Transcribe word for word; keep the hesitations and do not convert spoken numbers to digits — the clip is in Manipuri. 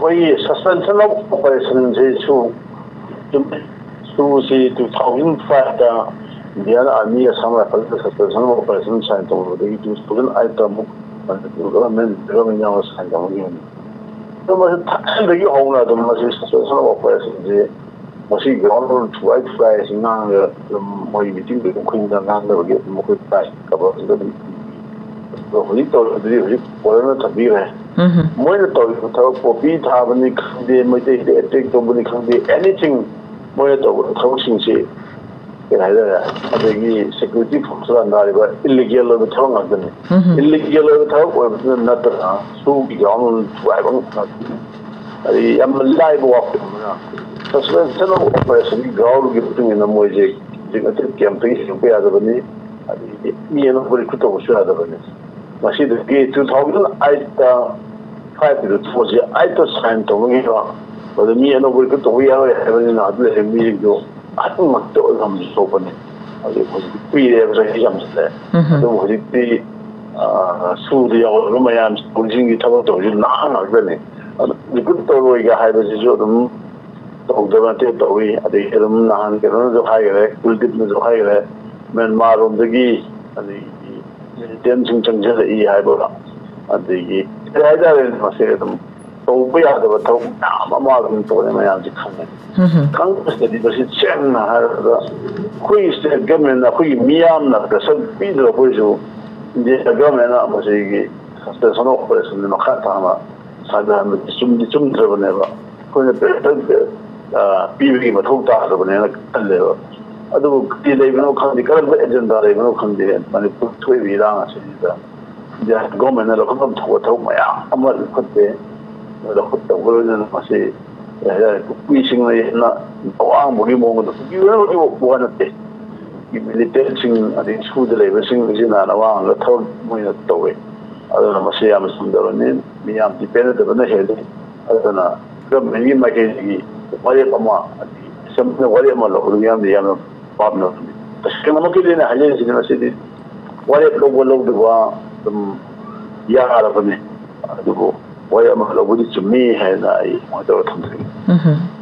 ꯑꯩꯈꯣꯏꯒꯤ suspension of operationꯁꯤꯁꯨ ꯆꯨꯝꯃꯤ꯫ Sushi two thousand fiveꯇ Indian Army Assam Riflesꯇ suspension of operation sign ꯇꯧꯔꯨꯕꯗꯒꯤ two thousand eightꯇ ꯑꯃꯨꯛ ꯃꯅꯤꯄꯨꯔ government, government ꯌꯥꯎꯅ sign ꯇꯧꯅꯈꯤꯕꯅꯤ꯫ ꯑꯗꯣ ꯃꯁꯤ ꯊꯥꯏꯅꯗꯒꯤ ꯍꯧꯅ ꯑꯗꯨꯝ ꯃꯁꯤ suspension of operationꯁꯤ ꯃꯁꯤ ground rule ꯊꯨꯒꯥꯏ ꯊꯨꯒꯥꯏ ꯑꯁꯤ ꯉꯥꯡꯉꯒ ꯑꯗꯨꯝ ꯃꯣꯏ meetingꯗ ꯑꯗꯨꯝ ꯑꯩꯈꯣꯏꯗ ꯉꯥꯡꯅꯕꯒꯤ ꯑꯗꯨꯝ ꯑꯩꯈꯣꯏ ꯇꯥꯏ꯫ ꯈꯕꯔꯁꯤꯗ ꯑꯗꯨꯝ ꯑꯗꯣ ꯍꯧꯖꯤꯛ ꯇꯧꯔꯤꯕꯗꯨꯗꯤ ꯍꯧꯖꯤꯛ ꯀꯣꯔꯣꯅꯥ ꯊꯝꯕꯤꯈ꯭ꯔꯦ꯫ ꯎꯝ꯫ ꯃꯣꯏꯅ ꯇꯧꯔꯤꯕ ꯊꯕꯛ ꯄꯣꯄꯤ ꯊꯥꯕꯅꯤ ꯈꯪꯗꯦ, ꯃꯩꯇꯩꯗ attack ꯇꯧꯕꯅꯤ ꯈꯪꯗꯦ, anything ꯃꯣꯏꯅ ꯇꯧꯕ ꯊꯕꯛꯁꯤꯡꯁꯤ ꯀꯩ ꯍꯥꯏꯇꯥꯔꯦ, ꯑꯗꯒꯤ security forceꯇ ꯅꯥꯔꯤꯕ illegal ꯑꯣꯏꯕ ꯊꯕꯛ ꯉꯥꯛꯇꯅꯤ꯫ ꯎꯝ꯫ Illegal ꯑꯣꯏꯕ ꯊꯕꯛ ꯑꯣꯏꯕꯗꯨꯅ ꯅꯠꯇꯅ ꯁꯨꯒꯤ ground ꯊꯨꯒꯥꯏꯕ ꯉꯥꯛꯇꯅꯤ꯫ ꯑꯗꯒꯤ ꯌꯥꯝꯅ ꯂꯥꯏꯕ ꯋꯥꯐꯝ ꯑꯃꯅ suspension of operationꯒꯤ groundꯒꯤ ꯃꯇꯨꯡ ꯏꯟꯅ ꯃꯣꯏꯁꯦ ꯍꯧꯖꯤꯛ ꯑꯇꯩ campꯇꯒꯤ ꯍꯦꯟꯗꯣꯛꯄ ꯌꯥꯗꯕꯅꯤ꯫ ꯑꯗꯒꯤ ꯃꯤ ꯑꯅꯧꯕ recruit ꯇꯧꯕꯁꯨ ꯌꯥꯗꯕꯅꯤ꯫ ꯃꯁꯤꯗꯒꯤ two thousand eightꯇ fiveꯀꯤꯗ ꯊꯣꯛꯑꯁꯤ, eightꯇ sign ꯇꯧꯅꯈꯤꯕ, ꯑꯗꯨ ꯃꯤ ꯑꯅꯧꯕ recruit ꯇꯧꯕ ꯌꯥꯔꯣꯏ ꯍꯥꯏꯕꯅꯤꯅ ꯑꯗꯨ ꯂꯩꯔꯤꯕ ꯃꯤꯁꯤꯡꯗꯣ ꯑꯍꯟ ꯉꯥꯛꯇ ꯑꯣꯏꯅ ꯊꯣꯛꯄꯅꯤ꯫ ꯍꯧꯖꯤꯛ, ꯍꯧꯖꯤꯛꯇꯤ ꯀꯨꯏꯔꯦꯕ, ꯆꯍꯤ ꯌꯥꯝꯁꯤꯜꯂꯦ꯫ ꯎꯝ꯫ ꯑꯗꯨꯕꯨ ꯍꯧꯖꯤꯛꯇꯤ, ꯑ, ꯁꯨꯗ ꯌꯥꯎꯔꯕ ꯃꯌꯥꯝ ꯁ꯭ꯀꯨꯜꯁꯤꯡꯒꯤ ꯊꯕꯛ ꯇꯧꯔꯤꯁꯤ ꯅꯍꯥ ꯉꯥꯛꯇꯅꯤ꯫ ꯑꯗꯨ recruit ꯇꯧꯔꯣꯏꯒ ꯍꯥꯏꯕꯁꯤꯁꯨ ꯑꯗꯨꯝ ꯇꯧꯗꯕ ꯅꯠꯇꯦ, ꯇꯧꯏ꯫ ꯑꯗꯒꯤ ꯑꯗꯨꯝ ꯅꯍꯥꯟ ꯀꯩꯅꯣꯅꯁꯨ ꯍꯥꯏꯈ꯭ꯔꯦ, ꯀꯨꯜꯗꯤꯞꯅꯁꯨ ꯍꯥꯏꯈ꯭ꯔꯦ, ꯃ꯭ꯌꯥꯟꯃꯥꯔ ꯔꯣꯝꯗꯒꯤ ꯑꯗꯒꯤ militantꯁꯤꯡ ꯆꯪꯁꯤꯜꯂꯛꯏ ꯍꯥꯏꯕ, ꯑꯗꯒꯤ ꯀꯔꯤ ꯍꯥꯏꯇꯥꯔꯦ, ꯃꯁꯤ ꯑꯗꯨꯝ ꯇꯧꯕ ꯌꯥꯗꯕ ꯊꯕꯛ ꯃꯌꯥꯝ ꯑꯃ ꯑꯗꯨꯝ ꯇꯧꯔꯦ, ꯃꯌꯥꯝꯁꯤ ꯈꯪꯉꯦ꯫ ꯎꯝ꯫ ꯈꯪꯕꯁꯤꯗꯗꯤ ꯃꯁꯤ ꯁꯦꯡꯅ ꯍꯥꯏꯔꯕꯗ ꯑꯩꯈꯣꯏ state governmentꯅ ꯑꯩꯈꯣꯏꯒꯤ ꯃꯤꯌꯥꯝꯅ pressure ꯄꯤꯗ꯭ꯔꯒ ꯑꯩꯈꯣꯏꯁꯨ India governmentꯅ ꯃꯁꯤꯒꯤ suspension of operationꯁꯤ ꯃꯈꯥ ꯇꯥꯅ ꯁꯥꯟꯅꯍꯟꯕꯗꯤ ꯆꯨꯝꯗꯤ ꯆꯨꯝꯗ꯭ꯔꯕꯅꯦꯕ꯫ ꯑꯩꯈꯣꯏꯅ pressure, ꯑ, ꯄꯤꯕꯒꯤ ꯃꯊꯧ ꯇꯥꯗꯕꯅꯦꯅ ꯈꯜꯂꯦꯕ꯫ ꯑꯗꯨꯕꯨ ꯀꯔꯤ ꯂꯩꯕꯅꯣ ꯈꯪꯗꯦ, ꯀꯔꯝꯕ agenda ꯂꯩꯕꯅꯣ ꯈꯪꯗꯦ, ꯃꯅꯤꯄꯨꯔ ꯊꯣꯛꯏꯕ ꯏꯔꯥꯡ ꯑꯁꯤꯗ India governmentꯅ ꯂꯧꯈꯠꯐꯝ ꯊꯣꯛꯄ ꯊꯕꯛ ꯃꯌꯥꯝ ꯑꯃ ꯂꯧꯈꯠꯇꯦ꯫ ꯂꯧꯈꯠꯇꯕꯒ ꯂꯣꯏꯅꯅ ꯃꯁꯤ ꯀꯩ ꯍꯥꯏꯇꯥꯔꯦ, ꯀꯨꯀꯤꯁꯤꯡꯅ ꯍꯦꯟꯅ ꯑꯋꯥꯡꯕꯒꯤ ꯃꯑꯣꯡꯗ, ꯀꯨꯀꯤ ꯑꯣꯏꯅꯃꯛꯀꯤ ꯋꯥ ꯅꯠꯇꯦ, ꯀꯨꯀꯤ militant ꯁꯤꯡ ꯑꯗꯩ ꯁꯨꯗ ꯂꯩꯕꯁꯤꯡ ꯑꯁꯤꯅ ꯑꯋꯥꯡꯕ ꯊꯕꯛ ꯃꯣꯏꯅ ꯇꯧꯋꯦ꯫ ꯑꯗꯨꯅ ꯃꯁꯤ ꯌꯥꯝꯅ ꯆꯨꯝꯗꯕꯅꯤ, ꯃꯤꯌꯥꯝ ꯄꯦꯟꯅꯗꯕꯅ ꯍꯦꯜꯂꯤ꯫ ꯑꯗꯨꯅ governmentꯀꯤ ꯃꯥꯏꯀꯩꯗꯒꯤ ꯋꯥꯔꯦꯞ ꯑꯃ, ꯑꯗꯒꯤ assemblyꯅ ꯋꯥꯔꯦꯞ ꯑꯃ ꯂꯧꯕꯗꯨ ꯃꯤꯌꯥꯝꯅ ꯌꯥꯝꯅ ꯄꯥꯝꯅꯕꯅꯤ꯫ ꯇꯁꯦꯡꯅꯃꯛꯀꯤꯗꯤ ꯑꯩꯅ ꯍꯥꯏꯖꯔꯤꯁꯤꯗꯤ ꯃꯁꯤꯗꯤ ꯋꯥꯔꯦꯞ ꯂꯧꯕ ꯂꯧꯗꯕ ꯑꯗꯨꯝ ꯌꯥꯔꯕꯅꯤ꯫ ꯑꯗꯨꯕꯨ ꯋꯥꯍꯩ ꯑꯃꯈꯛ ꯂꯧꯕꯗꯤ ꯆꯨꯝꯃꯤ ꯍꯥꯏꯅ ꯑꯩ ꯑꯗꯨꯃꯥꯏꯅ ꯇꯧꯔ ꯊꯝꯖꯒꯦ꯫ ꯎꯝ꯫